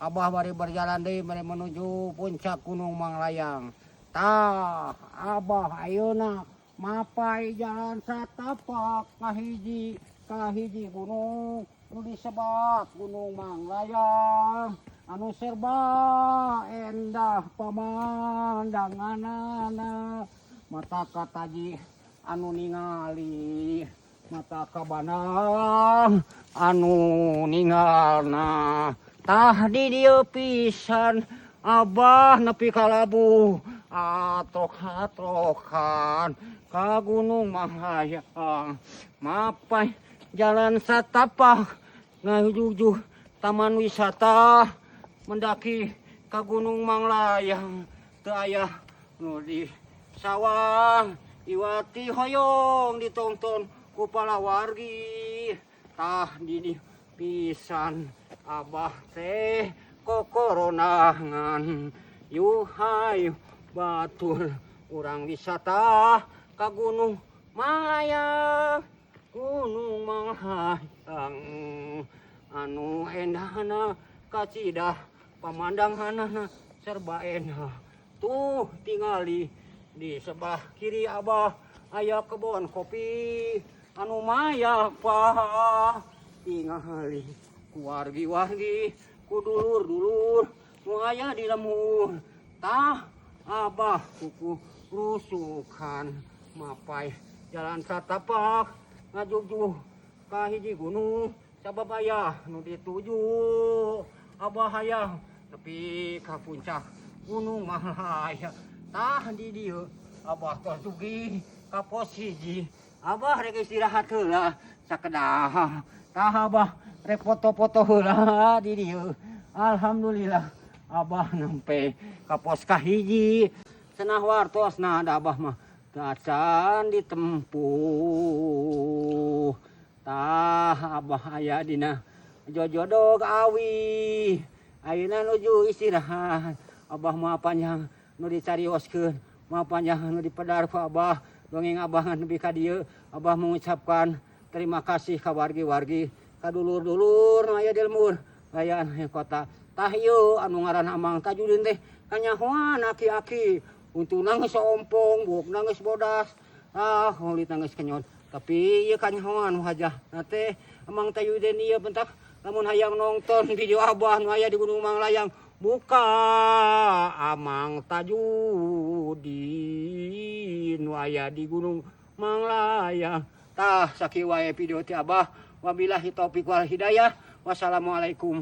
Abah bari berjalan deui, bari menuju puncak Gunung Manglayang. Tah, Abah ayeuna mapai jalan satapak kahiji kahiji gunung nu disebat Gunung Manglayang, anu serba endah pamandanganana, mata kataji anu ningali, mata kabanang anu ningalna. Tah, di dieu pisan Abah nepi ka labuh atrok-atrokan ka Gunung Manglayang, mapai jalan satapak ngajujuh taman wisata mendaki ka Gunung Manglayang. Teu aya nu di sawang iwati hoyong ditonton ku palawargi. Tah, di dieu pisan Abah teh kokoronangan. Yuh hayu batur urang wisata ka Gunung Manglayang, Gunung Manglayang anu endahna kacida pamandanganna, serba endah. Tuh, tingali di sebelah kiri Abah aya kebon kopi anu maya pa tingali ku wargi-wargi, ku dulur-dulur nu aya di lembur. Tah, Abah kuku rusukan mapai jalan satapak ngajujuh ka hiji gunung, sabab aya nu dituju. Abah hayang nepi ka puncak Gunung Manglayang. Tah, di dieu Abah tos dugi ka pos 1. Abah rek istirahat heula sakedap. Tah, Abah rek foto-foto heula di dieu. Alhamdulillah, Abah nempe ka pos kahiji. Cenah wartosna da Abah mah teu acan ditempuh. Tah, Abah aya dina jojodog awi, ayeuna nuju istirahat. Abah moal panjang nu dicarioskeun, moal panjang nu dipedar ku Abah dongeng. Abah ngan nepi ka dieu. Abah mengucapkan terima kasih ka wargi-wargi, ka dulur-dulur nu aya di lembur gayaan kota. Tah, ieu anu ngaran Amang Tajudin teh kanyahoan aki-aki, untuna geus ompong, buukna geus bodas, ah, kulitna geus kenyot, tapi ieu kanyahoan wajah teh Amang Tajudin ieu. Bentak lamun hayang nonton video Abah nu aya di Gunung Manglayang, buka Amang Tajudin nu aya di Gunung Manglayang. Tah, sakieu wae video ti Abah. Wabillahi taufik wal hidayah. Wassalamualaikum.